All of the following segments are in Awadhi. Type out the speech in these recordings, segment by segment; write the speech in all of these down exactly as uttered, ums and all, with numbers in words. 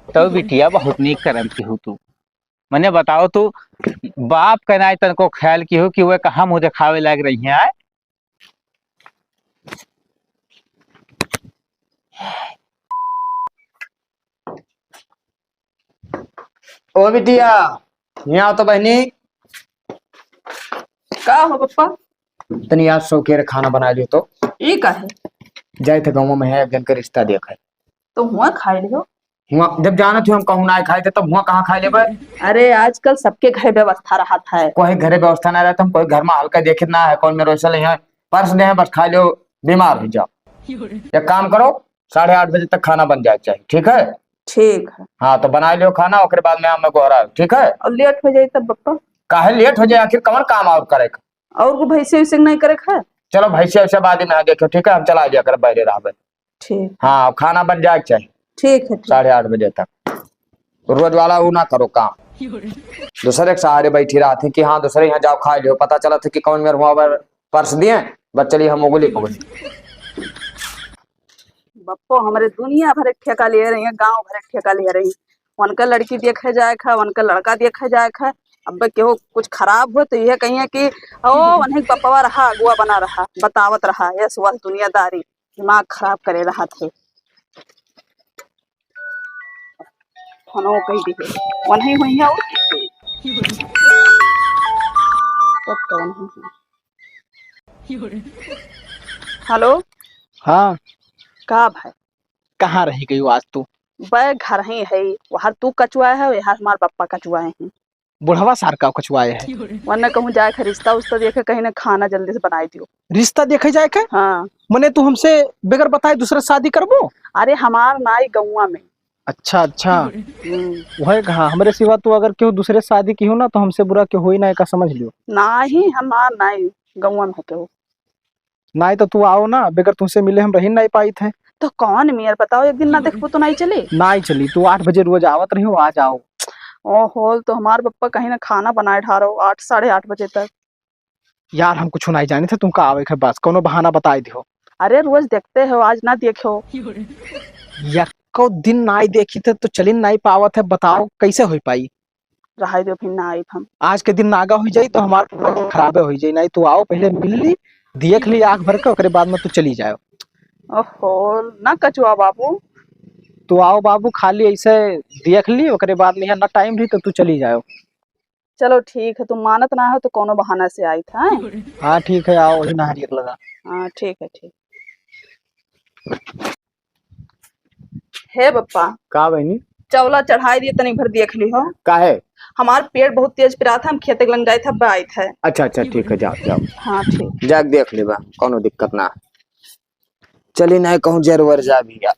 तो बिटिया बहुत नीक करम की हो तू। मने बताओ तू, बाप का नाई तनको ख्याल की हो कि वह कहाँ मुँह देखावे लाग रही है, आय? ओ बिटिया, यहाँ आओ तो बहनी। का हो पप्पा? तनी आज सौकेर खाना बनाय लियो तो। ई का है? जाए थे गाँव में है, एक जन के रिश्ता देखे। तो हुआ खाए लियो। हुआ जब जानत हो हम कहूँ ना खाए थे, तब हुआ कहाँ खाए लेबे? अरे आजकल सबके घरे व्यवस्था रहत है। कोई घरे व्यवस्था ना रहत, हम कोई घर में हल्का देखित ना है, कौन में रोसल है, परस दे हैं, बस खाए लियो, बीमार हो जाओ। एक काम करो, साढ़े आठ बजे तक खाना बन जाए के चाहिए, ठीक है? ठीक है। हाँ, तो बनाए लियो खाना, ओकरे बाद में हमें गोहरा, ठीक है? और लेट हो जाए तब बप्पा? काहे लेट हो जाए, आखिर कौन काम और करे का? और को भैंसे वैसे नहीं करे का है? चलो भैंसे वैसे बाद में देखो, ठीक है? हम चला गया कर बैठे रहबे। ठीक। हाँ, खाना बन जाए के चाहिए। ठीक है, ठीक। साढ़े आठ बजे तक। रोज वाला वो ना करो काम। दूसरे के सहारे बैठी रहत है कि हाँ, दूसरे यहाँ जाओ खा लियो, पता चलत है कि कौन मेरे हुआ पर परस दिए, बस चलिए हम उगली पगली। बप्पो हमरे दुनिया भर एक ठेका लिए रही है, गाँव भर एक ठेका लिए रही। उनका लड़की देखे जाए खा, उनका लड़का देखे जाए खा। अब केहू कुछ खराब हो तो यह कहिए कि ओ, उन्हें बपवा रहा, अगुआ बना रहा, बतावत रहा, ये सुबह दुनियादारी दिमाग खराब करे रहा थे। फोनो कही दिहे, उन्हें हुई है और तब कौन हुई है? हेलो। हाँ। का भाई? कहाँ रही गई आज तू? बे घर ही है, वहाँ तू कचुआ है, यहाँ हमार पप्पा कचुआ है। बुढ़वा सार का कचुआए है। वरना कहूँ जाए के रिश्ता उश्ता देखे, कहीं ना खाना जल्दी से बनाई दियो। रिश्ता देखे जाए के? हाँ। मने तू हमसे बगैर बताए दूसरा शादी करबो? अरे हमार नाई गौवा में। अच्छा, अच्छा। हम्म। वह कहा, हमरे सिवा तू अगर केहू दूसरे शादी की हो ना, तो हमसे बुरा केहू होई ना, एका समझ लियो। नाही, हमार नाई गौवा में केहू। नाई तो तू आओ ना, बगैर तुमसे मिले हम रही नाई पाइत है। तो कौन मेर बताओ, एक दिन ना देखबो तो नाई चली? नाई चली, तू आठ बजे रोज आवत रही हो, आ जाओ। ओहो, तो हमार पप्पा कहीं ना खाना बनाए ठारो, आठ, साढ़े आठ बजे तक। यार, हम कुछ नाई जानी थे, तुमका आवे के बस, कौनो बहाना बताई दियो। अरे, रोज देखते हो, आज ना देखो। यक्को दिन नाई देखी थे, तो चलिन नाई पावत है, बताओ, कैसे होई पाई? रहाई दो, फिर ना आइब हम। आज के दिन नागा हुई जाई, तो हमार पूरा दिन खराबे हुई जाई। नाई, तू आओ, पहले मिल ली, देख ली आँख भर के, ओकरे बाद में तू चली जाओ। ओहो, ना कचुआ बाबू। तू आओ बाबू, खाली ऐसे देख ली, ओकरे बाद में यहाँ ना टाइम रही, तो तू चली जाओ। चलो ठीक है, तुम मानत ना हो तो कोनो बहाना से आई था। हाँ, ठीक है, आओ, वही नहरियर लगा। हाँ, ठीक है, ठीक। हे बप्पा। का बहनी? चौला चढ़ाई दिए, तनी भर देख ली हो। काहे? हमार पेट बहुत तेज पिरात है, हम खेते के लंग जाए थे, अब आए थे। अच्छा, अच्छा, ठीक है, जाओ, जाओ। हाँ, ठीक। जाके देख लेबा, कोनो दिक्कत ना। चली ना कहूँ जर वर जा भी यार।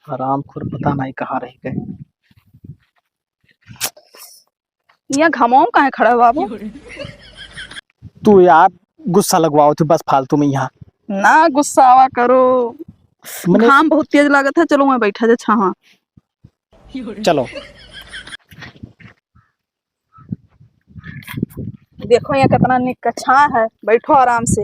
हरामखोर पता नहीं कहाँ रह गए। यहाँ घामों में काहे खड़ा हो बाबू? तू यार गुस्सा लगवाओ तू बस फालतू में यहाँ। ना गुस्सावा करो। मने घाम बहुत तेज लागत है, चलो मैं बैठा जा छावा। चलो। देखो यहाँ कितना निक का छाँह है, बैठो आराम से।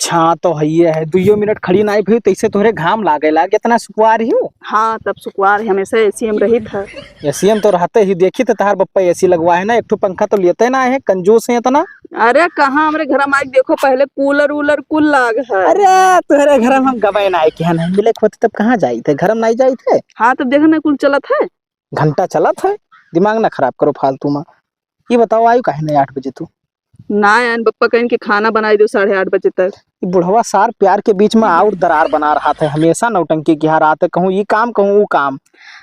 छाँह तो हइये है, दुइयो मिनट खड़ी नाई भई, तैसे तोहरे घाम लागे लाग, इतना सुकुआर ही हो। हाँ, तब सुकुआर है, हमेशा एसी में रहित है। एसी में तो रहते ही, देखी तो तहार बप्पा एसी लगवा है ना, एक ठो पंखा तो लेते ना है, कंजूस है इतना। अरे कहाँ हमरे घर में आके देखो, पहले कूलर वूलर कुल लाग है। अरे तोहरे घर में हम गबे ना आए, क्या नहीं मिले होते तब कहाँ जाई थे, घर में नहीं जाई थे। हाँ, तब देखो ना कुल चलत है। घंटा चलत है, दिमाग ना खराब करो फालतू में। ये बताओ, आयु काहे नहीं आठ बजे तू? ना आयन, बप्पा कहन कि खाना बनाई दो साढ़े आठ बजे तक। ये बुढ़वा सार प्यार के बीच में और दरार बना रहा था, हमेशा नौटंकी किहा रहा था, कहूँ ये काम, कहूँ वो काम।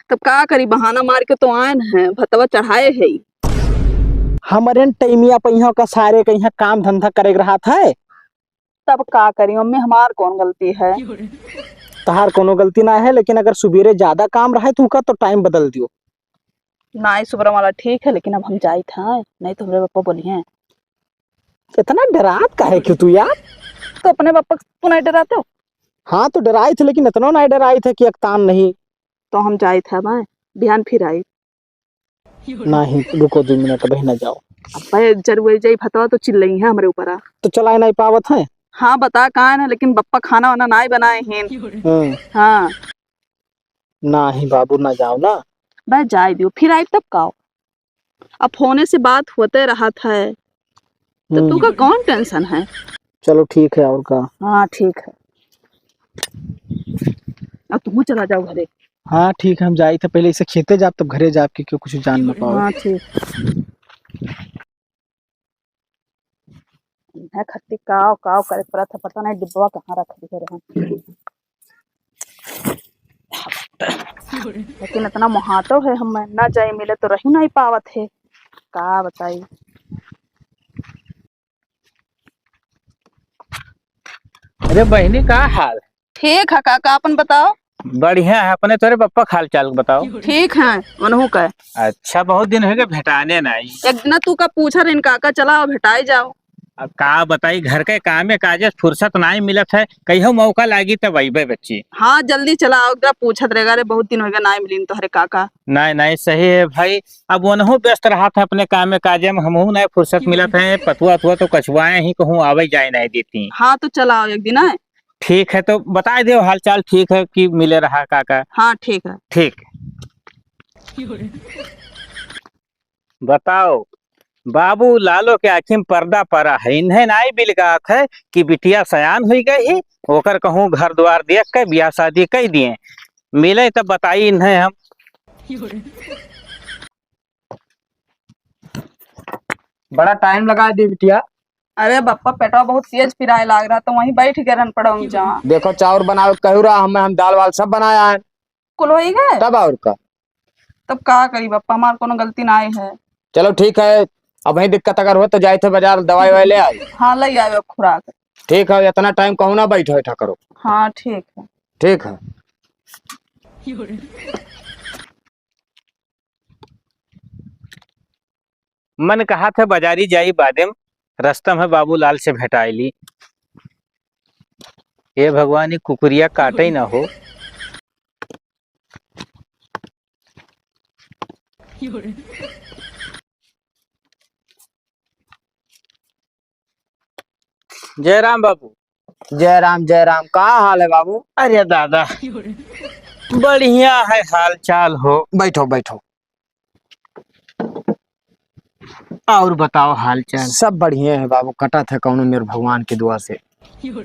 तब का करी, बहाना मार के तो आयन है, भतवा चढ़ाए है। हमरे टाइमिया पे यहाँ का सारे का यहाँ काम धंधा करे रहा था। तब का करी मम्मी, हमार कौन गलती है? तहार कोनो गलती ना है, लेकिन अगर सुबेरे ज्यादा काम रहे तो उका तो टाइम बदल दियो। नाई, सुबह वाला ठीक है, लेकिन अब हम जाइत हैं, नहीं तो हमरे पापा बोली हैं। इतना डरात काहे क्यों तू यार? तो अपने पापा को तू नहीं डराते हो? हाँ, तो डराई थे, लेकिन इतना नहीं डराई थे कि अकतान नहीं। तो हम जाइत हैं, मैं बिहान फिर आई। नहीं, रुको दो मिनट, अबे ना जाओ। अब्बे जरुए जाई भतवा तो चिल्लइहैं हमरे ऊपर आ। तो चलाए नाहीं पावत हैं। हाँ, बता कहाँ है, लेकिन बप्पा खाना वाना नाहीं बनाए हैं। हम्म। हाँ। नाहीं बाबू, ना जाओ ना। बस जाए दियो, फिर आई तब का हो? अब फोने से बात होते रहत है, तो तू हम्म। का कौन tension है? चलो ठीक है, और का? हाँ, ठीक है। अब तुम चला जाओ घरे। हाँ, ठीक है, हम जाई थे, पहले इसे खेते जाब, तब घरे जाब, कि क्यों कुछ जान ना पाओ। हाँ, ठीक। है खत्ती काव काव करे पड़त है, पता नहीं डिब्बा कहाँ रख दिए रहे। लेकिन इतना मोहातो है, हम ना जाए मिले तो रही नहीं पावत है, का बताई। अरे बहिनी, का हाल? ठीक है काका, अपन बताओ। बढ़िया है, अपने तोरे पप्पा का हाल चाल बताओ। ठीक है, उनहू का। अच्छा, बहुत दिन हो गए भेटाने नाई। एक दिन तू का पूछा रहिन काका, चला आओ भेटाए जाओ। अब का बताई, घर के कामे काजे से फुर्सत नाई मिलत है, कहियो मौका लागी तब अइबे बच्ची। हाँ, जल्दी चला आओ, एक दिन पूछत रहेगा, अरे बहुत दिन हो गया नाई मिलिन तोहरे काका। नाई, नाई, सही है भाई, अब उनहू व्यस्त रहत है अपने कामे काजे में, हमहू नाई फुर्सत मिलत है, पतुआ तुआ तो कछुआए ही कहूँ आवे जाए नाई देती। हाँ, तो चला आओ एक दिन, आए। ठीक है, तो बताए देव हाल चाल, ठीक है कि मिले रहा काका। हाँ, ठीक है। ठीक। बताओ, बाबू लालो के आँखी में पर्दा पड़ा है, इन्हें नाई बिलगात है कि बिटिया सयान हुई गई ही, ओकर कहूँ घर द्वार देख के बियाह शादी कई दिए, मिले तब बताई इन्हें हम। बड़ा टाइम लगा दी बिटिया। अरे बप्पा, पेटवा बहुत तेज पिराए लाग रहा, तो वहीं बैठ गए रहन पड़ोंगी जहाँ। देखो, चाउर बनावे कहू रहा, हम, हम दाल वाल सब बनाया है। कुल होई गए? तब और का? तब का करी बप्पा, हमार कोनो गलती नाई है। चलो ठीक है, अब वही दिक्कत अगर हो तो जाए थे बाजार, दवाई ववाई ले आई। हाँ, ले आवे खुराक। ठीक है, इतना टाइम कहूँ ना बैठो, बैठा करो। हाँ, ठीक है। ठीक है। मन कहा था बाजारी जाई बादेम, रस्ता में बाबूलाल से भेटाई ली। हे भगवान, ई कुकुरिया काटे ना हो। जय राम बाबू। जय राम, जय राम। का हाल है बाबू? अरे दादा, बढ़िया है हाल चाल हो। बैठो, बैठो। और बताओ हाल चाल। सब बढ़िया है बाबू, कटत है कौनो मेर भगवान की दुआ से।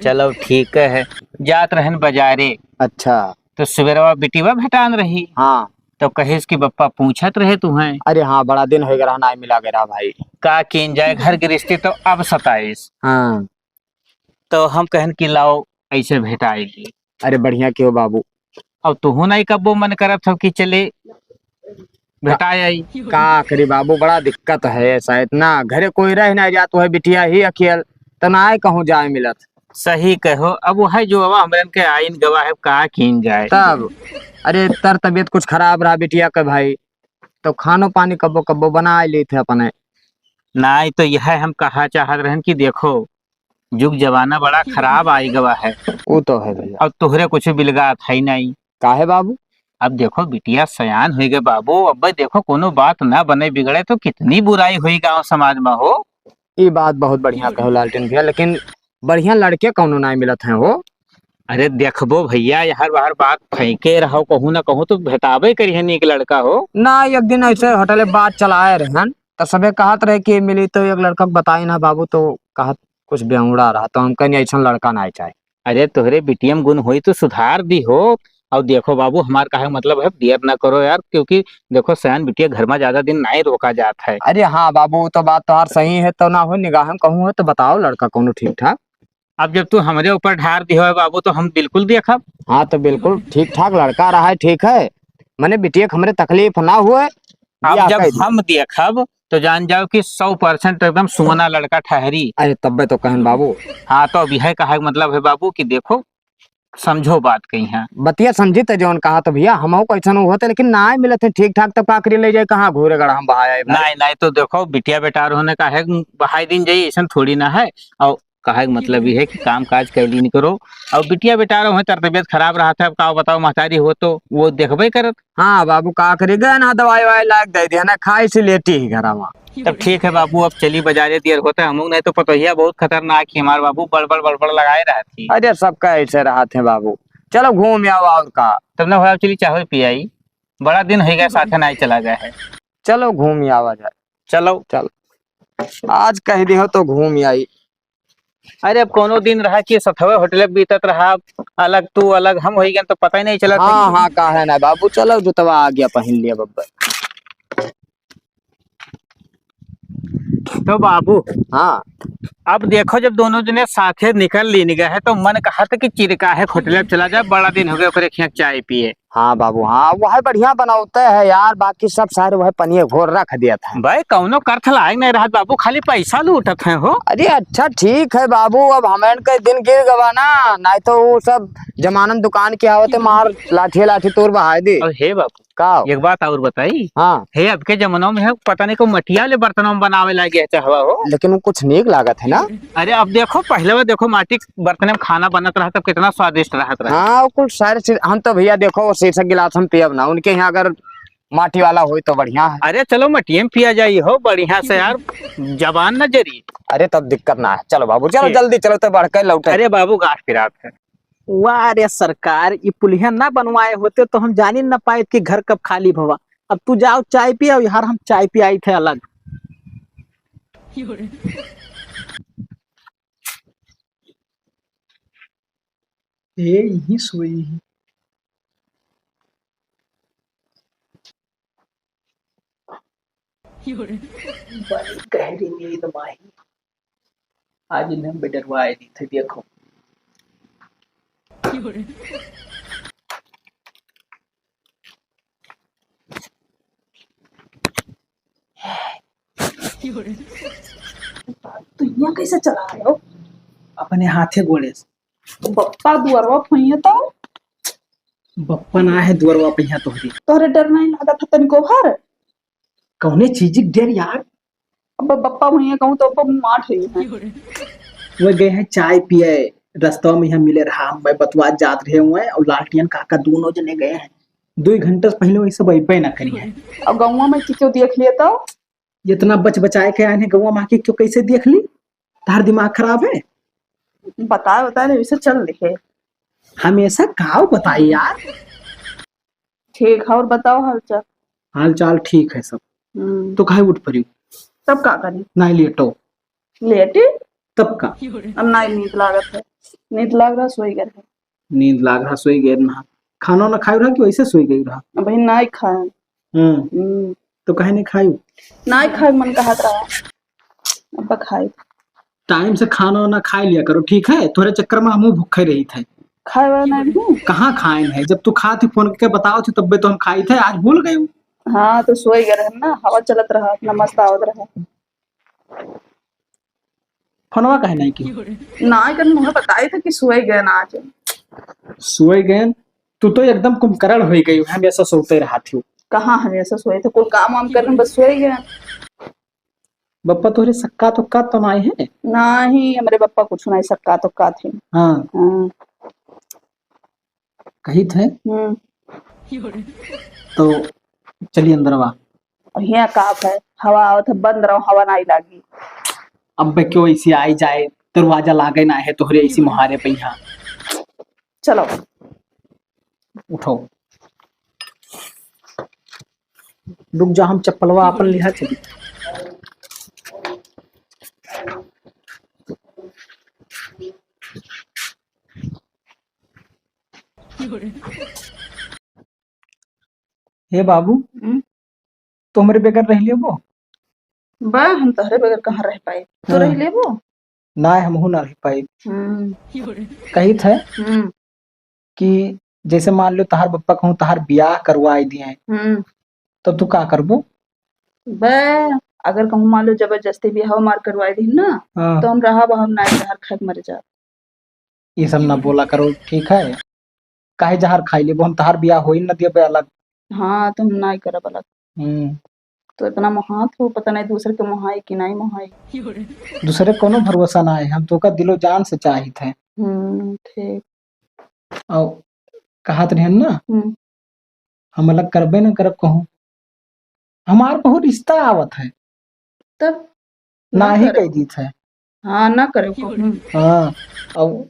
चलो ठीक है, जात रहन बाजारे। अच्छा। तो सुबेरवा बिटिवा भेटान रही। हाँ। तो कहिस कि बप्पा पूछत रहे तुहें। अरे हाँ, बड़ा दिन हो गया रहा, नाई मिला गया रहा भाई। का कीन जाए, घर गृहस्थी तो अब सताइस। हाँ। तो हम कहन कि लाओ ऐसे भेटाएगी। अरे बढ़िया कियो बाबू। अब तुहू नाई कब्बो मन करत हो कि चले भेटाए आई। का करी बाबू, बड़ा दिक्कत है ऐसा, इतना घरे कोई रह ना जात है, बिटिया ही अकेल, त नाई कहूँ जाए मिलत। सही कहो, अब वह जो अब हमरन के आइन गवा है, का कीन जाए। तब, अरे तर तबीयत कुछ खराब रहा बिटिया के भाई, तो खानो पानी कब्बो कब्बो बना लेते अपने। नाई तो यह हम कहा चाहत रहन कि देखो, जुग जमाना बड़ा खराब आई गवा है। वो तो है भैया। अब तोहरे कुछ बिलगात है नहीं। काहे बाबू? अब देखो बिटिया सयान हुई गए बाबू, अब देखो कोनो बात ना बने बिगड़े तो कितनी बुराई हुई गांव समाज में हो। ई बात बहुत बढ़िया कहो लालटेन भैया, लेकिन बढ़िया लड़के कौनो नाई मिलत हैं हो। अरे देखबो भैया, हर बार बात फेंके रहो, कहूँ ना कहूँ तो भेटाबे करिहे नीक लड़का हो। ना, एक दिन ऐसे होटले बात चलाए रहन, त सबे कहत रहे कि मिली तो एक लड़का के बताई ना बाबू, तो कहत कुछ बेहुड़ा रहा, तो हम कहनी ऐसा लड़का ना चाहे। अरे तोहरे बिटिया में गुण होई तो सुधार दी हो। और देखो बाबू, हमार कहे मतलब है, देर ना करो यार, क्योंकि देखो सयान बिटिया घर में ज्यादा दिन नहीं रोका जात है। अरे हाँ बाबू, वो तो बात तोहार सही है, तो ना हो निगाह में कहूँ है तो बताओ लड़का कौनो ठीक ठाक। अब जब तू हमरे ऊपर ढार दिहो है बाबू, तो हम बिल्कुल देखब। हाँ, तो बिल्कुल ठीक ठाक लड़का रहा है, ठीक है, मने बिटिया के हमरे तकलीफ ना हुए, अब बियाह जब कर दे। हम देखब, तो जान जाओ कि सौ परसेंट एकदम सुअना लड़का ठहरी। अरे, तब्बे तो कहन बाबू। हाँ, तो अब यह कहा मतलब है बाबू कि देखो, समझो बात कहीं है। बतिया समझी तो जौन कहा तो भैया, हमहू कैसन होते, लेकिन ना मिलत है ठीक ठाक, तब का करी, ले जाए कहाँ घूरे गड़ा हम बहाया है भाई? नहीं, नहीं, तो देखो, बिटिया बेटा होने का है, बहाई दिन जाइए, ऐसा थोड़ी ना है। और कहे के मतलब ई है कि काम काज कैली नहीं करो। और बिटिया बेटा रहो है, तार तबियत खराब रहत है, अब का बताओ, महतारी हो तो वो देखबे करत। हाँ बाबू, का करी, गए ना दवाई ववाई लाग दे दिया ना, खाए से लेटी ही घरा में। तब ठीक है बाबू, अब चली बाजारे, देर होता है हमू, नहीं तो पतोहिया बहुत खतरनाक ही हमार बाबू, बड़बड़ बड़बड़ लगाए रहत ही। अरे सबका ऐसे रहत है बाबू, चलो घूम आओ और का। तब ना हो, चली चाहो पियाई, बड़ा दिन हो गया साथे नहीं चला गया है। चलो घूम आवा जाए। चलो। चल, आज कह दियो तो घूम आई। अरे अब कोनो दिन रहा कि सथवे होटल बीतत रहा, अलग तू अलग हम होई गए तो पता ही नहीं चलत हाँ, है। हाँ, काहे ना बाबू, चलो जुतवा आ गया, पहन लिया बब्बर। तो बाबू, हाँ। अब देखो, जब दोनों जने साथे निकल ली गए है तो मन कहत कि चिरका है होटल चला जाए, बड़ा दिन हो गया ओकरे खियाँ चाय पिए। हाँ बाबू, हाँ, वह बढ़िया बनौते है यार, बाकी सब सारे वह पनिये घोर रख दिया था। भाई, कौनो अर्थ लायक नहीं रहत बाबू, खाली पैसा लूटत है हो। अरे अच्छा ठीक है बाबू, अब हमें के दिन गिर गवा ना, नहीं तो वो सब जमानन दुकान के आवते मार लाठी लाठी तोर बहाए दे। अब हे बाबू, का हो? एक बात और बताई। हाँ। हे, अब के जमानों में है, पता नहीं को मटिया ले बर्तनों में बनावे लागे है चाहवा हो। लेकिन वो कुछ नीक लागत है ना। अरे अब देखो, पहले वो देखो माटी के बर्तन में खाना बनत रहा तब कितना स्वादिष्ट रहत रहा। हाँ, वो कुल सारे चीज, हम तो भैया देखो वो शीशा गिलास हम पियब ना, उनके यहाँ अगर माटी वाला होई तो बढ़िया है। अरे चलो मटिये में पिया जाई हो बढ़िया से यार, जबान न जरी। अरे तब दिक्कत ना है, चलो बाबू चलो ठीक। जल्दी चलो तो बढ़ के लौटे। अरे बाबू गाठ पिरात है। वाह रे सरकार, ई पुलिया ना बनवाए होते तो हम जानी न पाए कि घर कब खाली भवा। अब तू जाओ चाय पिया, यार हम चाय पियाई थे अलग। ए, यहीं सोई ही। बड़ी गहरी नींद माही। आज इन्हें बेडरवा आई थे, देखो। तू यहाँ कैसे चला रहे हो? अपने हाथे गोड़े से। बप्पा दुअरवा फइया तो। बप्पा ना है दुअरवा पहिया तोहरी। तोहरे डर नहीं लागत है तनिको भर? कौने चीज के डर यार? अब बप्पा भइया कहूँ तो अब मार रही है। वो गए हैं चाय पिए, रस्तवा में यहाँ मिले रहा, मैं बतवा जात रहे हुए और लालटियन काका दोनों जने गए हैं। दो घंटे से पहले वही सब अइबे ना करी है। अब गौवा में कि क्यों देख लिया तो? इतना बच बचाए के आए हैं गौवा में आके क्यों कैसे देख ली? तार दिमाग खराब है? बताए बताए रहे, वैसे चल रहे। हमेशा काव बताई यार। ठीक है, और बताओ हाल चाल। हाल चाल ठीक है सब। हम्म। तो काहे उठ पड़ी? तब का करी? नहीं लेटो। लेटी? तब का? अब नहीं नींद लागत है। नींद लाग रहा, सोई गए है। नींद लाग रहा, सोई गए ना। खाना ना खाए रहा कि वैसे सोई गई रहा? अब भाई नहीं खाए। हम्म। हम्म। तो काहे नहीं खाई? नहीं खाए मन कहत रहा। अब खाई। टाइम से खाना वाना खाए लिया करो, ठीक है? तोहरे चक्कर में हमहू भूखे रही थे। खाए वाला नहीं हूँ। कहाँ खाए है? जब तू खाती फोन के बताओ थी तब्बे तो हम खाई थे, आज भूल गए। हाँ, तो सोई गए रहे ना, हवा चलत रहा, अपना मस्त आवत रहा। फोनवा काहे नहीं की? ना, कल मुझे बताई था कि सोई गए ना आज। सोई गए? तू तो एकदम कुंभकर्ण हो गई, हमेशा सोते रहती हो। कहाँ हमेशा सोए थे? कुल काम वाम करने बस सोए गए। बप्पा तोहरे सक्का तो का तो नाई है? नहीं, हमरे बप्पा कुछ नहीं सक्का तो का थे। हाँ। हाँ। कही थे? हम्म। तो चलिए अंदरवा। हियाँ का है? हवा आवत है, बंद रहो, हवा नहीं लागी। अब बे क्यों इसी आई जाए, दरवाजा लागे ना है तोहरे इसी मुहारे पे यहाँ। चलो। उठो। रुक जा, हम चप्पलवा अपन लिहा चली। हे बाबू, हम्म? तो हमरे बगैर रह लेबो? बा, हम तोहरे बगैर कहाँ रह पाए? तो हाँ। रह लेबो? ना, हमहू ना रह पाए। हम्म। कही थे हम्म। कि जैसे मान लो तहार बप्पा कहूँ तहार बियाह करवाई दिए, हम्म। तो तू का करबो? बे, अगर कहूँ मान लो जबरदस्ती बियाह मार करवाई दी ना, हाँ। तो हम रहब, हम ना जहर खा के मर जाब। ये सब ना बोला करो, ठीक है? काहे जहर खाई लेबो? हम तहार बियाह होई न देबे अलग। हाँ, तो हम ना करब अलग। हम्म। तो इतना मोहात हो, पता नहीं दूसरे के मोहाई कि नहीं मोहाई। दूसरे कोनो भरोसा ना है, हम तोका दिलो जान से चाहित है। हम्म, ठीक। और कहत रहन ना, हम्म। हम अलग करबे ना करब कहूँ। हमार बहुत रिश्ता आवत है। तब ना ना ही करे। कह दीत है। हाँ, ना करे कहूँ। हाँ, और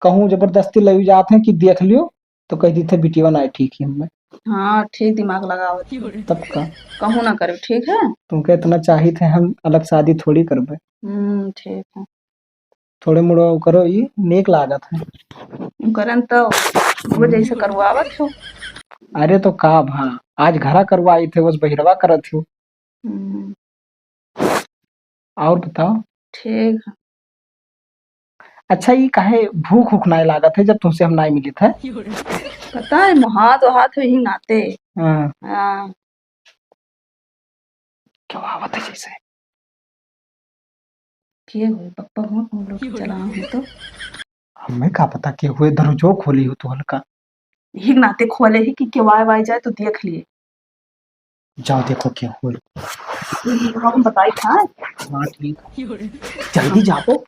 कहूँ जबरदस्ती ले जात है कि देख लियो, तो कह दीत है बिटिया ना ठीक ही हमें। हाँ, ठीक दिमाग लगावत हो। तब का? कहूँ ना करे, ठीक है? तुमके इतना चाहित है, हम अलग शादी थोड़ी करबे। हम्म, ठीक है। थोड़े मुड़ो करो, ई नीक लागत है। करन तो वो जैसे करवावत हो। अरे तो का भा, आज घरा करवाई थे, बस बहिरवा करत हो। हम्म। और बताओ। ठीक है। अच्छा, ई काहे भूख उख नाय लागत है जब तुमसे हम नाय मिलित है? पता है, मोहात वहात हो ही नाते। हाँ। हाँ। क्यों आवत है जैसे? के हुए? पप्पा हुआ हम लोग के चला हूँ तो। हमें का पता के हुए, दरवाजो खोली हो तो हल्का। यही नाते खोले ही कि के वाय वाय जाए तो देख लिए। जाओ देखो के हुए। हम बताई था। हाँ, ठीक। जल्दी जाओ।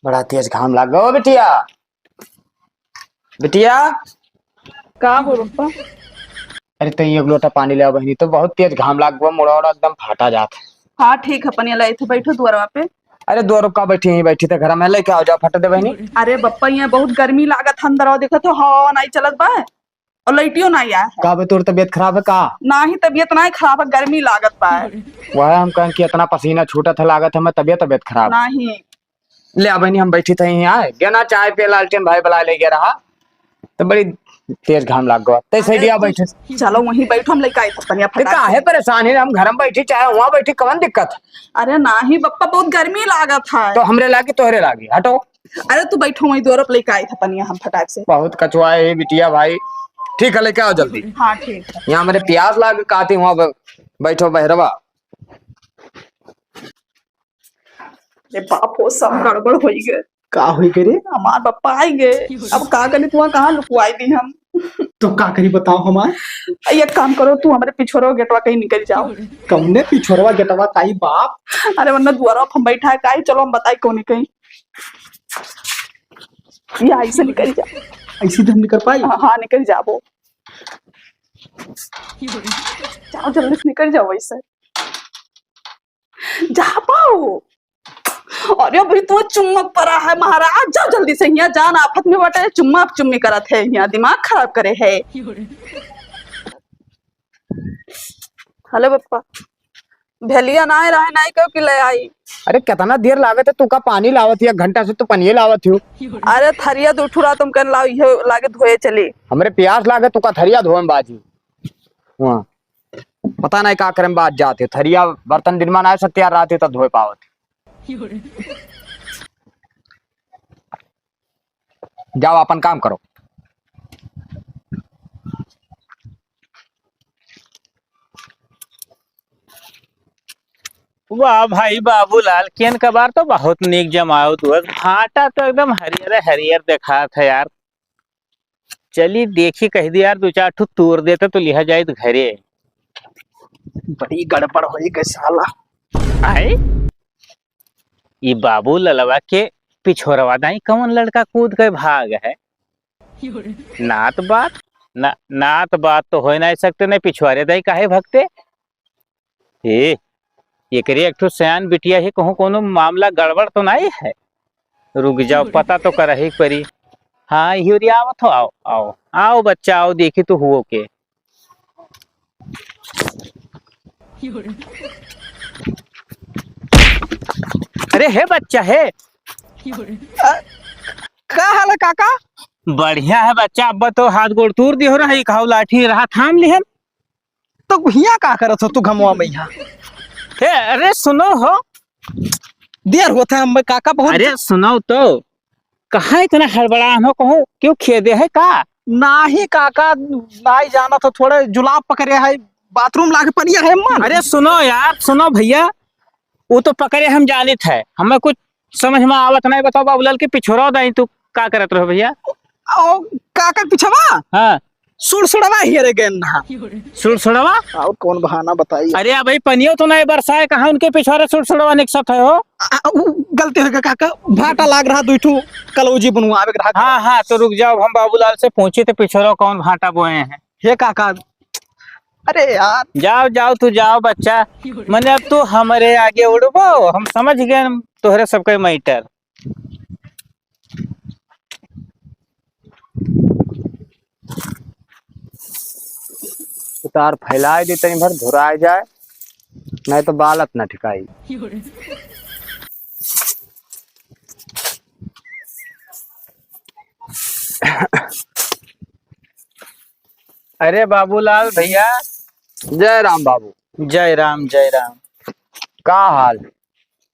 बड़ा तेज घाम लाग गो बिटिया। बिटिया। का हो पप्पा? अरे, तई एक लोटा पानी ले आ बहिनी, तो बहुत तेज घाम लाग गो, मुड़ा उड़ा एकदम फाटा जात है। हाँ, ठीक है, पनिया लाई थे, बैठो दुआरवा पे। अरे, दुआरो का बैठी, यहीं बैठी थे, घर में लेके आओ, जाओ, फट दे बहिनी। अरे बप्पा, यहाँ बहुत गर्मी लागत है, अंदर आओ, देखो तो हवा नहीं चलत बा। और लइटियो ना आया है। का बे, तोर तबियत खराब है का? नाही, तबियत नाही खराब है, गर्मी लागत बा। वह हम कहन कि इतना पसीना छूटत है, लागत है मैं तबियत, तबियत खराब। नाही। ले आ बहिनी, हम बैठी थे यहाँ, गेना चाय पे लालटेन भाई बुला ले गया रहा, तो बड़ी तेज घाम लाग गवा, तैसे अरे दिया तू बैठे। चलो वहीं बैठो, हम लेके आए थे पनिया ते फटाक काहे से। परेशान है, हम घर में बैठी चाहे वहाँ बैठी, कौन दिक्कत? अरे नाही बप्पा, बहुत गर्मी लागत है। तो हमरे लागी तोहरे लागी, हटो। अरे तू बैठो वहीं दुआर पे, लेके आई था पनिया हम फटाक से। बहुत कचुआ है ये बिटिया भाई। ठीक है, लेके आओ जल्दी। हाँ, ठीक है। यहाँ मेरे प्यास लाग काटी, वहाँ ब-, बैठो बहरवा। अरे बाप हो, सब गड़बड़ होई गए। का होई गए रे? हमार पप्पा आई गए। अब का करी, तू कहाँ लुकवाई दी हम? तो का करी बताओ हमार? एक काम करो, तू हमरे पिछोरवा गेटवा कहीं निकल जाओ। कौने पिछोरवा गेटवा काई बाप? अरे वरना दुआरा पे हम बैठा है काई, चलो हम बताई कौने कहीं। या ऐसे निकल जा। ऐसे तो हम निकल पाई? हाँ, हाँ, निकल जाबो। जाओ जल्दी से निकल जाओ ऐसे। जा पाओ। अरे अभी तो चुम्मा परा है महाराज, जाओ जल्दी से, यहाँ जान आफत में बटे, चुम्मा चुम्मी करत है, यहाँ दिमाग खराब करे है। हेलो पप्पा, भेलिया ना रहे, नहीं कहो कि ले आई। अरे कितना देर लागत है, तू का पानी लावत है, एक घंटा से तू पनिये लावत हो। अरे थरिया दो ठुरा तुम कन लाओ, ये लागे धोए चली। हमरे प्यास लागे, तू का थरिया धोए में बाजी। वहाँ पता नहीं का करे में बाज जाते, थरिया बर्तन दिन में ना सकते यार, रात तक धोए पावत। जाओ अपन काम करो। वाह भाई बाबूलाल, केन कबार तो बहुत नीक जमायो तू। भाटा तो एकदम हरियर हरियर देखात है यार। चली देखी, कह दी यार, दो चार ठो तोड़ देते तो लिहा जाए तो घरे। बड़ी गड़बड़ होई गई साला। आए? ई बाबू ललवा के पिछोरवा दाई कौन लड़का कूद के भाग है? नात बात, ना, नात बात तो होए नहीं सकते, नहीं पिछुआरे दाई काहे भगते? ए, एकरे एक ठो सयान बिटिया ही, कहूँ कोनो मामला गड़बड़ तो नहीं है? रुक जाओ, पता तो करही परी। हाँ, हिवरी आवत हो, आओ, आओ, आओ बच्चा, आओ, देखी तो हुओ के। अरे हे बच्चा, हे। अ, का हाल है काका? बढ़िया है बच्चा, अब तो हाथ गोड़ तूर दियो रहा, एक हाउ लाठी रहा थाम लिहन। तो हियाँ का करत हो तू घमवा में यहाँ? हे, अरे सुनो हो। देर होत है हम काका बहुत। अरे सुनो तो, कहाँ इतना हड़बड़ान हो, कहूँ क्यों खेदे है का? नाही काका, नाही जाना तो थोड़े जुलाब पकड़े है, बाथरूम लाग पड़िया है मन। अरे सुनो यार, सुनो भैया, वो तो पकड़े हम जानित है, हमें कुछ समझ में आवत नहीं। बताओ बाबूलाल के पिछोरा दाई तू का करत रहो भैया? ओ, काका के पिछवा? हाँ। सुड़सुड़वा हेरे गए ना। सुड़सुड़वा? और कौन बहाना बताई? अरे, अबही पनियो तो नहीं बरसा है, कहाँ उनके पिछवारे सुड़सुड़वा निकसत है हो? आ, उ, गलती हो गया काका, भाटा लाग रहा, दुई ठू कलौजी बुनवावे के रहा। हाँ, हाँ, तो रुक जाओ, हम बाबूलाल से पूछी तो पिछवारे कौन भाटा बोए हैं। हे काका, अरे यार। जाओ, जाओ, तू जाओ बच्चा, मने अब तू हमरे आगे उड़बो, हम समझ गए तोहरे सबके मैटर। उतार फैलाए दे, तनी भर धुराए जाए, नहीं तो बालत ना ठिकाई। अरे बाबूलाल भैया। जय राम बाबू। जय राम, जय राम। का हाल?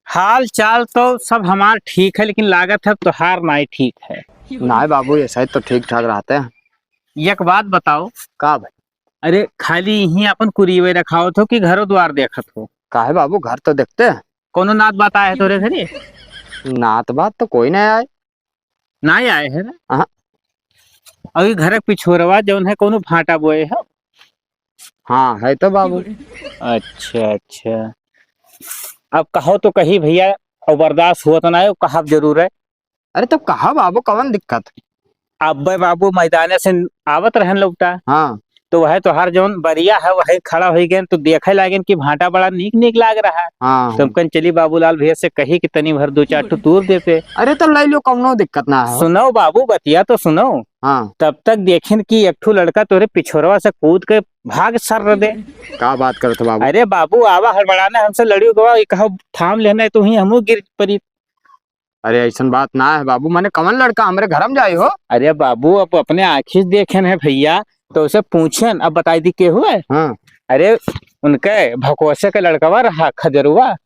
हाल चाल तो सब हमार ठीक है, लेकिन लागत है तोहार नाई ठीक है। नाई बाबू, ऐसा ही तो ठीक ठाक रहते हैं। एक बात बताओ। का भाई? अरे, खाली यहीं अपन कुरीवे रखावत हो कि घरो द्वार देखत हो? काहे बाबू, घर तो देखते हैं। कोनो नात बात आए है तोरे घरे? नात बात तो कोई नहीं आए। नाई आए है ना? हाँ। अभी घर के पिछोरवा जौन है, कोनो भाटा बोए है? हाँ, है तो बाबू। अच्छा, अच्छा। अब कहो तो कही भैया, और बर्दाश्त हुआ तो ना है, कहब जरूर है। अरे तो कहा बाबू, कवन दिक्कत? अब्बे बाबू मैदाने से आवत रहन लौटा। हाँ। तो वह तोहार जौन बरिया है, वह खड़ा होई गए, तो देखे लागेन कि भाटा बड़ा नीक नीक लाग रहा है। हाँ। तो हमकन चली बाबूलाल भैया से कही कि तनी भर दो चार ठो तूर देते। अरे तो ले लो, कौनो दिक्कत ना है। सुनो बाबू, बतिया तो सुनो। हाँ। तब तक देखेन कि एक ठो लड़का तोरे पिछोरवा से कूद के भाग सर दे। का बात करत हो बाबू? अरे बाबू, आवा हड़बड़ाना हमसे लड़ियो गवा, ये कहो थाम लेना है तो वहीं हमू गिर पड़ी। अरे, ऐसन बात ना है बाबू, मने कवन लड़का हमरे घर में जाई हो? अरे बाबू, अब अपने आँखी से देखेन है भैया, तो उसे पूछेन, अब बताई दी के हुए? हाँ। अरे, उनके भकोसे के लड़कवा रहा, खजरुआ।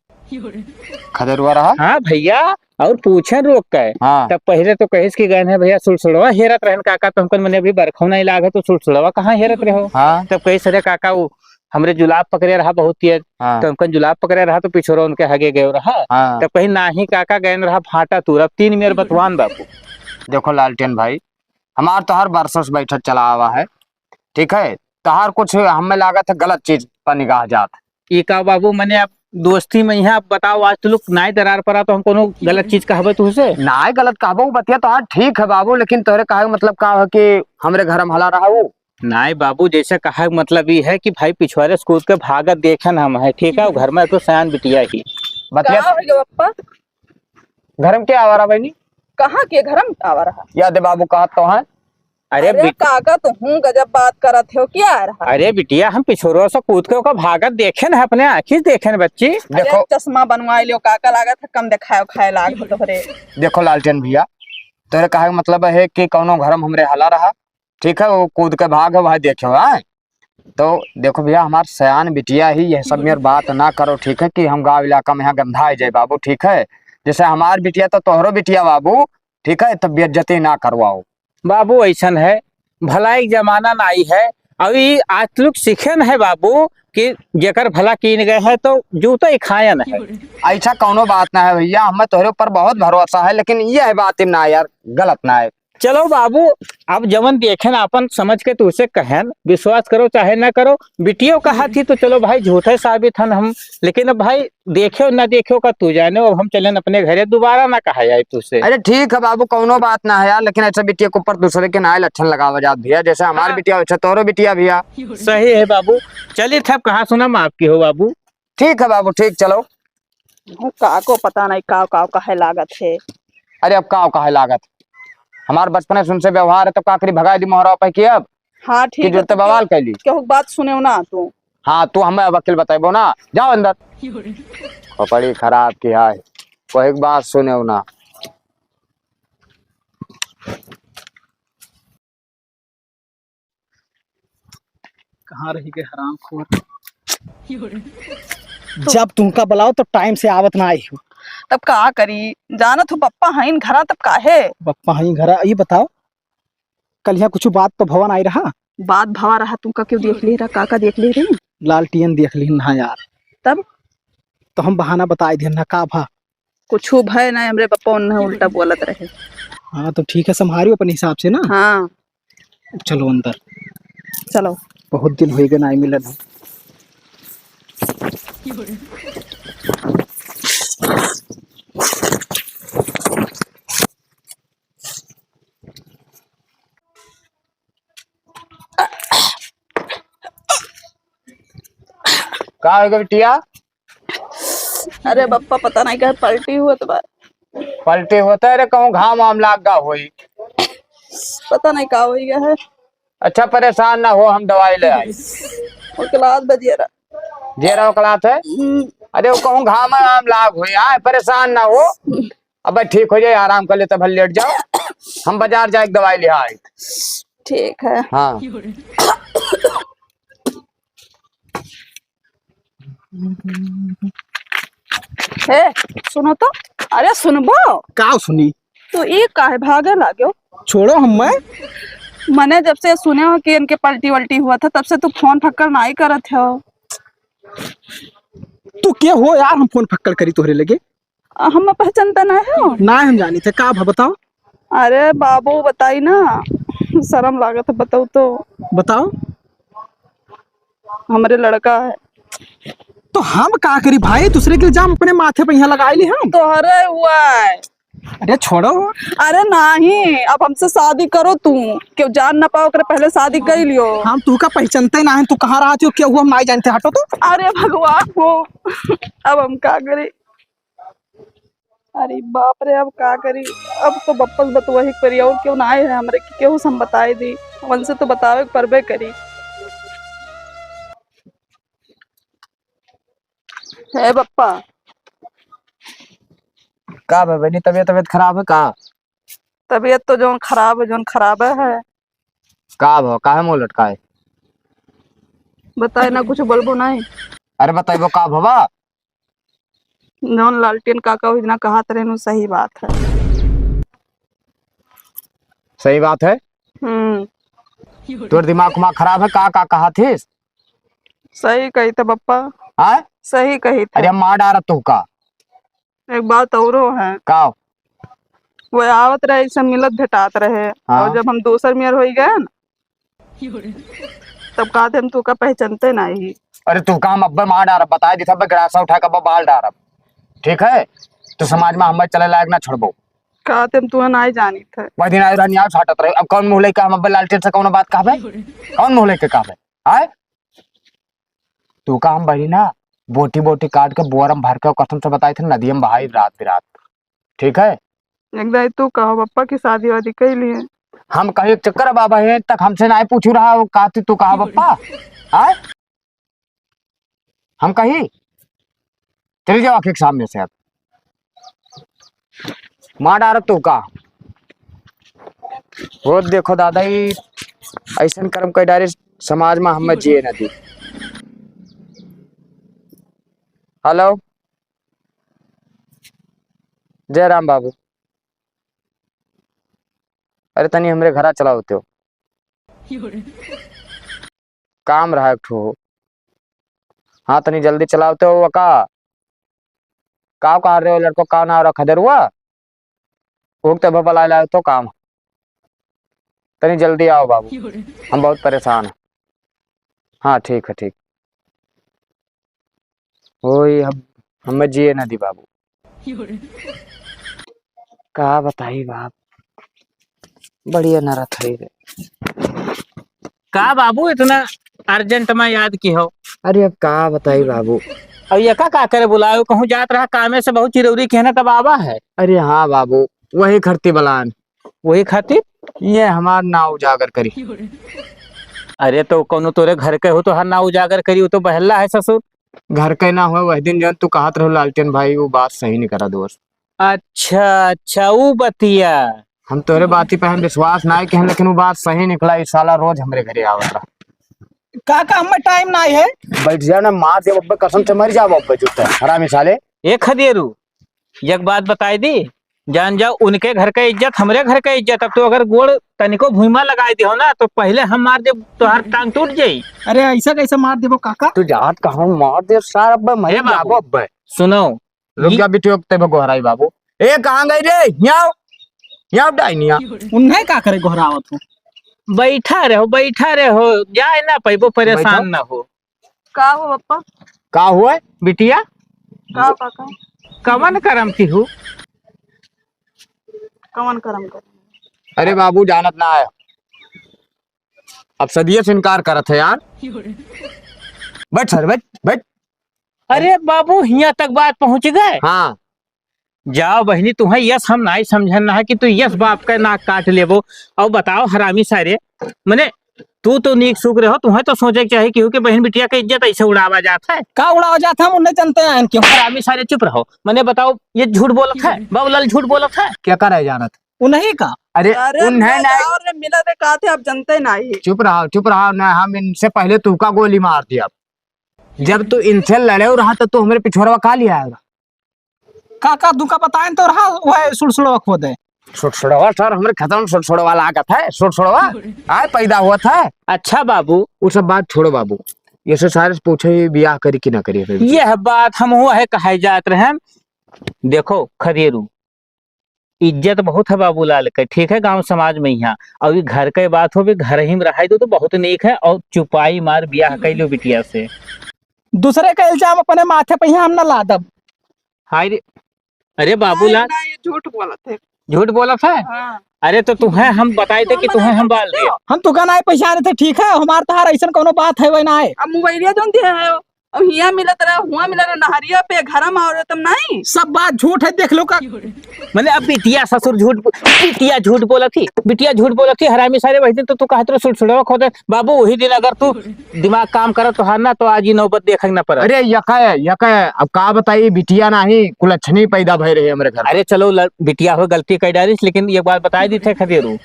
खजरुआ रहा? हाँ भैया, और पूछेन रोक के। हाँ। तब पहले तो कहिस कि गए हैं भैया, सुड़सुड़वा हेरत रहन काका, तो हमकन मने अभी बरखौ नहीं लाग है, तो सुड़सुड़वा कहाँ हेरत रहो? हाँ। तब कहिस, अरे काका, वो हमरे जुलाब पकड़े रहा बहुत तेज। हाँ। तो हमकन जुलाब पकड़े रहा तो पिछोरो उनके हगे गयो रहा। हाँ। तब कही, "नाही काका, गयन रहा भाटा तूर।" अब तीन मेर बतवान बाबू। देखो लालटेन भाई, हमार तोहार बरसों से बैठत चला आवा है, ठीक है? तोहार कुछ हमें लागत है गलत चीज पर निगाह जात। ई का बाबू, मने आप दोस्ती में यहाँ बताओ, आज तो लोग नाई दरार परा तो हम कोनो गलत चीज कहबे तुझसे? नाई गलत कहबो, बतिया तोहार ठीक है बाबू, लेकिन तोहरे कहे के मतलब का है कि हमरे घर में हला रहा वो? नाई बाबू, जैसे कहा के मतलब ई है कि भाई पिछवारे से कूद के भागत देखेन हम है, ठीक है, घर में तो सयान बिटिया ही। बतिया का हो गया पप्पा? घर में के आवारा बहनी? कहाँ के घर में आवारा है? या दे बाबू कहत तो है। अरे अरे बिट- काका, तो हूँ गजब बात करत हो, क्या आ रहा? अरे बिटिया, हम पिछोरो से कूद के ओका भागत देखेन है, अपने आँखी से देखेन बच्ची। अरे देखो। चश्मा बनवाए लियो काका, लागत है कम देखाए खाए लाग हो तोहरे। देखो लालटेन भैया, तोहरे कहे के मतलब है कि कौनो घर में हमरे हला रहा, ठीक है, वो कूद के भाग है, वह देखे हो, हाँ? तो देखो भैया, हमार सयान बिटिया ही, यह सब मेर बात ना करो, ठीक है, कि हम गाँव इलाका में यहाँ गंधा आ जाए बाबू, ठीक है? जैसे हमार बिटिया तो तोहरो बिटिया बाबू, ठीक है, तब बेइज्जती ना करवाओ। बाबू ऐसन है, भलाई के जमाना नाई है, अभी आज लोग सीखेन है बाबू कि जेकर भला कीन गए है तो जूता ही खायन है। ऐसा कौनो बात ना है भैया, हमें तोहरे ऊपर बहुत भरोसा है, लेकिन ये है बात ना यार, गलत ना है। चलो बाबू, अब जवन देखेन आपन समझ के तुझसे कहेन, विश्वास करो चाहे ना करो, बिटियो कहा थी तो चलो भाई झूठे साबित हन हम, लेकिन अब भाई देखे ना देखे का तू जाने, अब हम चलेन अपने घरे, दोबारा ना कहा जाए तुझसे। अरे ठीक है बाबू, कौनो बात ना है यार, लेकिन ऐसा बिटिया के ऊपर दूसरे के नाय लक्षण लगावा जात भैया, जैसे हमार हाँ। बिटिया वैसे तोरो बिटिया भैया। सही है बाबू, चलिए थे अब कहा सुना माफ की हो बाबू। ठीक है बाबू, ठीक, चलो। हूँ, काको पता नहीं काव काव कहे लागत है। अरे अब काव कहे लागत? हमार बचपने से उनसे व्यवहार है, तब का करी, भगाई दी मोहरा पे कि अब हाँ, ठीक कि है, जुरते तो बवाल केहू, कैली। केहू के बात सुने ना तू। हाँ, तू हमें वकील बताइबो ना, जाओ अंदर। खोपड़ी खराब की है, कोई के बात सुने ना। कहाँ रही गए हरामखोर? जब तुमका बुलाओ तो टाइम से आवत ना आई हो। तब का करी, जानत हो पप्पा हईन घरा, तब काहे? पप्पा हईन घरा, ये बताओ, कल यहाँ कुछ बात तो भवन आई रहा? बात भवा रहा, तुमका क्यों देख ले रहा, का का देख ले रही? लालटियन देख ली ना यार। तब? तो हम बहाना बताए दिहन ना, का भा? कुछ भय ना, हमरे पप्पा उन्हें उल्टा बोलत रहे। हाँ, तो ठीक है, संभारियो अपने हिसाब से ना। हाँ। चलो अंदर। चलो। बहुत दिन होइ गए ना मिलन हो। का होइ गए बिटिया? अरे बप्पा, पता नहीं कहे पलटी होत बा। पलटी होत है? अरे कहूँ घाम वाम लाग गा होई। पता नहीं का होइ गया है। अच्छा परेशान ना हो, हम दवाई ले आई। ओकलात बा जेरा। जेरा ओकलात है? हम्म। अरे वो कहूँ घाम वाम लाग होई, आए परेशान ना हो। अब ठीक हो जाए, आराम कर ले, तब लेट जाओ। हम बाजार जाए दवाई ले आए। ठीक है। हाँ। हे, सुनो तो। अरे सुनबो? का सुनी? तू ई काहे भागे लाग्यो? छोड़ो हम्मे। मने जब से सुने हो कि इनके पलटी वलटी हुआ था, तब से तू फोन फक्कर नाई करत हो। तू के हो यार, हम फोन फक्कर करी तोहरे लगे? अ, हम्मे पहचानता ना हो? ना हम जानी थे, का भा बताओ? अरे बाबू बताई ना, शर्म लागत है, बताऊ तो। बताओ। हमरे लड़का है। तो हम का करी भाई, दूसरे के इल्जाम अपने माथे पे यहाँ लगाई ली हम। तोहरे हुआ है। अरे छोड़ो। अरे नहीं, अब हमसे शादी करो तू, क्यों जान ना पाओ, ओकरे पहले शादी कर लियो। हम तू का पहचानते ना है, तू कहाँ रहती हो, क्या हुआ, हम नहीं जानते, हटो तो। अरे भगवान हो, अब हम का करी? अरे बाप रे, अब का करी? अब तो बप्पस बतुआ ही करी, और क्यों ना आए है हमरे के, केहू से हम बताए दी, उनसे तो बतावे के परबे करी। हे बप्पा। का भा बहिनी, तबियत, तबियत खराब है का? तबियत तो जौन खराब है, जौन खराब है। का भा, काहे मुँह लटकाए? बताए ना, कुछ बोलबो नहीं। अरे बताइबो का भवा? जौन लालटेन काका ओहि दिना कहत रहेन, उ सही बात है। सही बात है? हम्म। तोर दिमाग उमाग खराब है का, का कहत हिस? सही कही थे बप्पा। हाँ? सही कही थे। अरे हम मार डारत तो का? एक बात औरो है। का? वो आवत रहे, ऐसे मिलत भेटात रहे, हाँ। और जब हम दोसर मेर होई गए ना, तब कहते हम तू का पहचानते नहीं। अरे तू का हम अब्बे मार डारब, बताए दी था, अब्बे गड़ासा उठा के अब्बे बाल डारब, ठीक है? तो समाज में हमें चले लायक ना छोड़बो। कहते हम तू नहीं जानी थे। वह दिन आए रहनी, आओ छाटत रहे, अब कौन मुँह लेके हम अब्बे लालटेन से कौनो बात कहबे? कौन मुँह लेके कहबे? आए? तू का हम बहिनी ना, बोटी बोटी काट के बोर में भर के कसम से बताई थे, नदिया में बहाई रात बिरात। ठीक है? एक दाई तू कहो बप्पा की शादी वादी कई लिए। हम कही एक चक्कर बाबा है तक हमसे ना पूछू रहा, वो कहती तू कहा बप्पा? हाँ? हम कही? चली जाओ आखिर सामने से अब। मार डारत तो का? वो देखो दादा, ई ऐसन कर्म कर डारे समाज में, हमें जिए न दी। हेलो, जय राम बाबू, अरे तनी हमरे घरा चला होते हो। काम रहा एक ठो। हाँ, तनी जल्दी चलावते हो का? का कहा रहे हो लड़को, का नाम रखा दरुआ? वो तो भला लाए तो काम। तनी जल्दी आओ बाबू, हम बहुत परेशान हैं। हाँ, ठीक है, ठीक। ओए, हम, हमें जिए ना दी बाबू। का बताई बाप, बढ़िया नरत है रे। का बाबू इतना urgent में याद की हो? अरे अब का बताई बाबू। अब ये का, का करे बुलायो? कहूँ जात रहा कामे से, बहुत जरूरी कहना तब आवा है। अरे हाँ बाबू, वही खरती बलान। वही खातिर? ये हमार नाव उजागर करी। अरे तो कौनो तोरे घर के हो तो हर नाव उजागर करी, वो तो बहल्ला है ससुर। घर के ना हो, वह दिन जौन तू कहत रहो लालटेन भाई, वो बात सही नहीं करा दोस्त। अच्छा, अच्छा, ऊ बतिया। हम तोरे बाती पे हम विश्वास ना किहन, लेकिन वो बात सही निकला, ई साला रोज हमरे घरे आवत रहा। काका, हमें टाइम ना है। बैठ जा ना, मार दे अब्बे, कसम से मर जाओ अब्बे, चुप है, हरामी साले। ए खदेरू, एक बात बताई दी, जान जाओ, उनके घर का इज्जत, हमरे घर का इज्जत। अब तो अगर गोड़ तनिको भुइमा लगाई दिहो ना, तो पहले हम मार देब, तोहार टांग टूट जाई। अरे, ऐसा कैसे मार देबो काका? तू जात कहाँ मार दे सार, अब्बे मर ए बाबू, जाबो अब्बे। सुनो, रुक ये जा बिटियो, तेबे गोहराई बाबू। ए, कहाँ गई रे? यहाँ आओ। यहाँ आओ, डाइनिया। उन्हें का करे गोहरावत हो? बैठा रहो, बैठा रहो, जाए ना पैबो, परेशान बैठो। ना हो। का हो पप्पा? का हुआ बिटिया? का पापा? कवन करम की हूँ? कवन करम कर? अरे बाबू, जानत ना है, अब सदिये से इनकार करत है यार। बैठ सर, बैठ, बैठ। अरे बाबू, हियां तक बात पहुंच गए? हाँ। जाओ बहिनी, तुहें यस हम नाई समझन ना है कि तू यस बाप का नाक काट लेबो। और बताओ हरामी सारे, मने तू तो नीक सुख रहो, तुहें तो सोचे के चाही कि, कि बहन बिटिया के इज्जत ऐसे उड़ावा जात है। का उड़ावा जात है, हम उन्हें जानते हैं क्यों? हरामी सारे चुप रहो। मने बताओ, ये झूठ बोलत है, बाबूलाल झूठ बोलत है। क्या कर है जानत? उन्हीं का। अरे, अरे उन्हें मैं नहीं। और मिला रे, का थे, आप जानते नहीं। चुप रहो, चुप रहो ना, हम इनसे पहले तू का गोली मार दिया। जब तू इनसे लड़े रहा तो तू हमारे पिछोरवा का लिया आएगा? का, का, तुमका बताएं तो रहा, वह सुड़सुड़वा खोदे। सुड़सुड़वा सर, हमरे खेतवा में सुड़सुड़वा लागत है, सुड़सुड़वा आए पैदा हुआ था। अच्छा बाबू। वो सब बात छोड़ो बाबू, ये से सारे से पूछे, ये बियाह करी कि ना करी? यह बात हम हुआ है कहे जात रहे। देखो खदेरू, इज्जत बहुत है बाबूलाल के, ठीक है, गांव समाज में यहाँ। और ये घर के बात हो, भी घर ही में रहाई दो तो बहुत नीक है। और चुपाई मार बियाह कर लो बिटिया से। दूसरे का इल्जाम अपने माथे पे यहाँ हम ना लादब। हाय रे, अरे बाबूलाल। ना, ये झूठ बोलत है। झूठ बोलत है? हाँ। अरे तो तुहें हम बताए थे कि तुहें हम बाल दे। हम तुका ना पहचाने थे, ठीक है, हमार तहार ऐसन कोनो बात है वही ना है। अब मोबाइलिया जोन दिया है, अब हिया मिलत रहा, हुआ मिलत रहा, नहरिया पे, घरा में और तब नहीं। सब बात झूठ है, देख लो का। मने अब बिटिया ससुर झूठ बो-, बिटिया झूठ बोलत थी, बिटिया झूठ बोलत थी, हरामी सारे। वही दिन तो तू कहत रहो सुड़सुड़वा खोदे। बाबू, वही दिन अगर तू दिमाग काम करत तो हार ना, तो आज ही नौबत देखे ना पड़त। अरे यका है, यका है, अब का बताई, बिटिया नाही, कुलच्छनी पैदा भय रहे हमरे घर। अरे चलो, ल-, बिटिया हो गलती कर डालिस, लेकिन एक बात बताई दी थे खदेरू,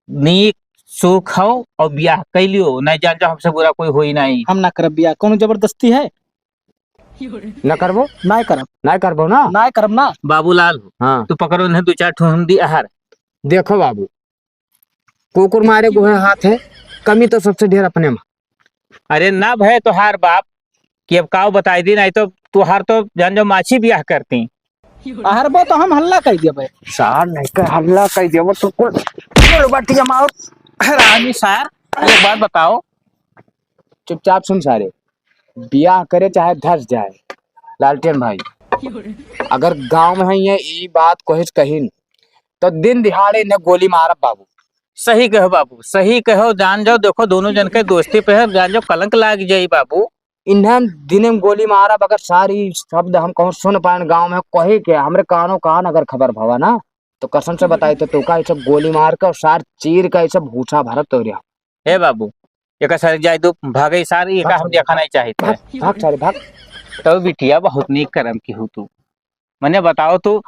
नीक सुख हो और बियाह कर लियो, नहीं जान जाओ हमसे बुरा कोई होई नहीं। हम ना करब बियाह, कौनो जबरदस्ती है? ना करबो? ना करब। ना करबो ना? ना करब ना। बाबूलाल हो, हाँ। तू पकड़ो इन्हें दो चार ठो हम दी आहार। देखो बाबू, कुकुर मारे गोहे हाथ है, कमी तो सबसे ढेर अपने में। अरे ना भय तोहार बाप, कि अब काव बताई दी, नहीं तो तोहार तो जान जाओ माछी बियाह करती। अहरबो तो हम हल्ला कर देबे। सार नहीं कर हल्ला कर देबो तो कुल, कुल बटिया मार। हरामी सार, एक बात बताओ। चुपचाप सुन सारे, बियाह करे चाहे धस जाए, लालटेन भाई, अगर गांव में है ये ई बात कोई कहिन, तो दिन दिहाड़े इन्हें गोली मारब बाबू। सही कहो बाबू, सही कहो। जान जाओ, देखो दोनों जन के दोस्ती पे है, जान जाओ कलंक लाग जाई बाबू। इन्हें हम दिने में गोली मारब, अगर सारी शब्द हम कहूँ सुन पाएन गाँव में, कहे के हमरे कानो कान अगर खबर भवा ना, तो कसम से बताई तो तोका ऐसे गोली मार के और सार चीर के ऐसे भूसा भरत तो रहा। हे बाबू, एक सारे जाए दो, भागे सार, ये का हम देखा नहीं चाहिए। भाग, भाग सारे, भाग। तो बिटिया बहुत नीक करम की हो तू। मने बताओ तू,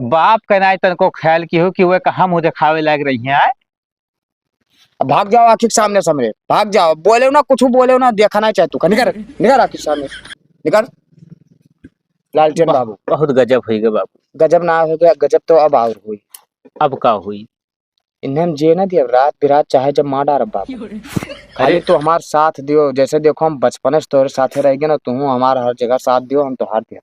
बाप के नाई तनको ख्याल की हो कि वह कहाँ मुँह दिखावे लाग रही है, आए? अब भाग जाओ आँखी के सामने से हमरे, भाग जाओ, बोले ना, कुछ बोले ना, देखा नहीं चाहे तू, निकर, निकर आँखी के सामने से, निकर। लालटेन बाबू। बहुत गजब होई गे बाबू। गजब ना हो गया, गजब तो अब और हुई। अब का हुई? इन्हें हम जिए ना दियो, रात बिरात चाहे जब मार डारब बाबू। खाली अरे। तू हमार साथ दियो, जैसे देखो हम बचपन से तोरे साथे रह गए ना, तू हमार हर जगह साथ दियो, हम तोहार दियो।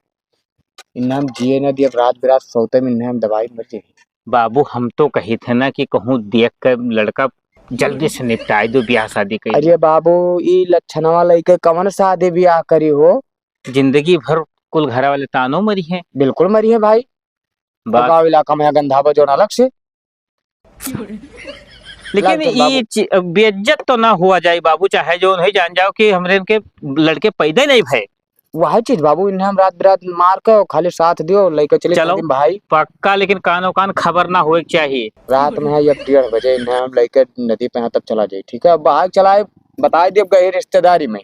इन्हें हम जिए ना दियो, रात बिरात सोते में इन्हें हम दबाई मर जाए। बाबू, हम तो कही थे ना कि कहूँ देख के लड़का जल्दी से निपटाई दो, ब्याह शादी कर। अरे बाबू, ई लक्षणवा लइके कवन शादी ब्याह करी हो? जिंदगी भर कुल घरा वाले तानो मरी हैं। बिल्कुल मरी हैं भाई। बात गाँव इलाका में गंधावा जोन अलग से। लेकिन लालटेन बाबू। ई चि-, बेइज्जत तो ना हुआ जाए बाबू, चाहे जो नहीं जान जाओ कि हमरे इनके लड़के पैदा ही नहीं भए। वही चीज बाबू, इन्हें हम रात बिरात मार के खाली साथ दियो, लइके चले चलो, शादी में भाई। पक्का, लेकिन कानो कान खबर ना होए के चाहिए। रात में है, एक डेढ़ बजे इन्हें हम लइके नदी पे हैं, तब चला जाए, ठीक है? अब आग चलाए, बताए दियो गए रिश्तेदारी में।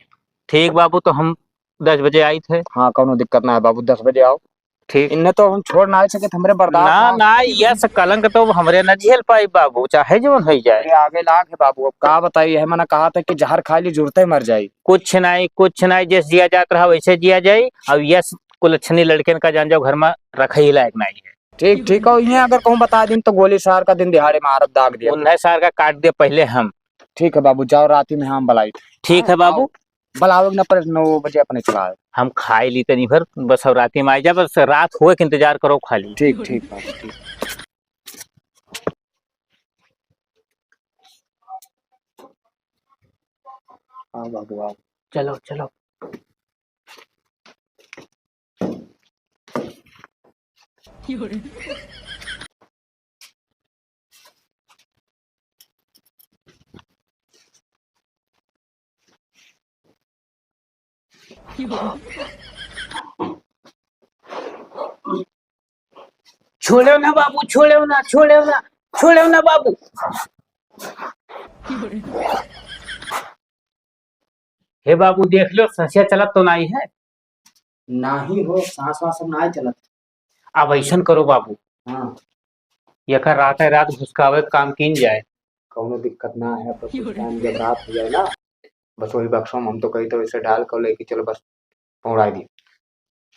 ठीक बाबू, तो हम दस बजे आई थे। हाँ, कौनो दिक्कत ना है बाबू, दस बजे आओ। ठीक। इन्हें तो हम छोड़ ना सके, हमरे बर्दाश्त ना, ना। ना, यस कलंक तो हमरे न झेल पाई बाबू, चाहे जवन होई जाए। ये आगे लाग है बाबू, अब का बताई, है मना कहा था कि जहर खा ली, जुरते मर जाई। कुछ नहीं, कुछ नहीं, जैसे जिया जात रहा वैसे जिया जाई। अब यस कुलच्छनी लड़कन का जान जाओ घर में रखे ही लायक नहीं है। ठीक, ठीक हो, ये अगर कहूँ बता दिन तो गोली सार का दिन दिहाड़े में आरत दाग दिया। उन्हें सार का काट दे पहले हम। ठीक है बाबू, जाओ राती में हम बलाई। ठीक है बाबू। बलावे के ना पड़े, नौ बजे अपने चला आवे। हम खाई ली तनी भर, बस अब राती में आई जा, बस रात होए के इंतजार करो खाली। ठीक, ठीक बाबू, ठीक। आओ बाबू, आओ। चलो, चलो। छोड़ो ना बाबू, छोड़ो ना, छोड़ो ना, छोड़ो ना बाबू। हे बाबू, देख लो, ससिया चलत तो नाई है। नाही हो, सांस वास सब नाई चलत। अब ऐसन करो बाबू, हाँ। एकर रात है रात घुसकावे के काम कीन जाए। कौनो दिक्कत ना है, पर कुछ टाइम जब रात हो जाए ना, बस वही बक्सवा में हम तो कही तो वैसे डाल के लेके चलो, बस पहुँचा दी।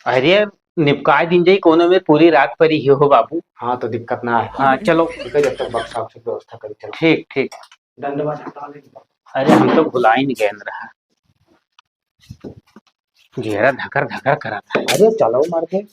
अरे, निपकाए दिन जाई, कोनो में पूरी रात परी ही हो बाबू। हाँ, तो दिक्कत ना है। हाँ, चलो। ठीक है, जब तक बक्सा उक्सा की व्यवस्था करी, चलो। ठीक, ठीक। डंडवा झंडवा लेके। अरे, हम तो भुलाइन गए रहा। जियरा धकर धकर करत है। अरे, चलो मर गए।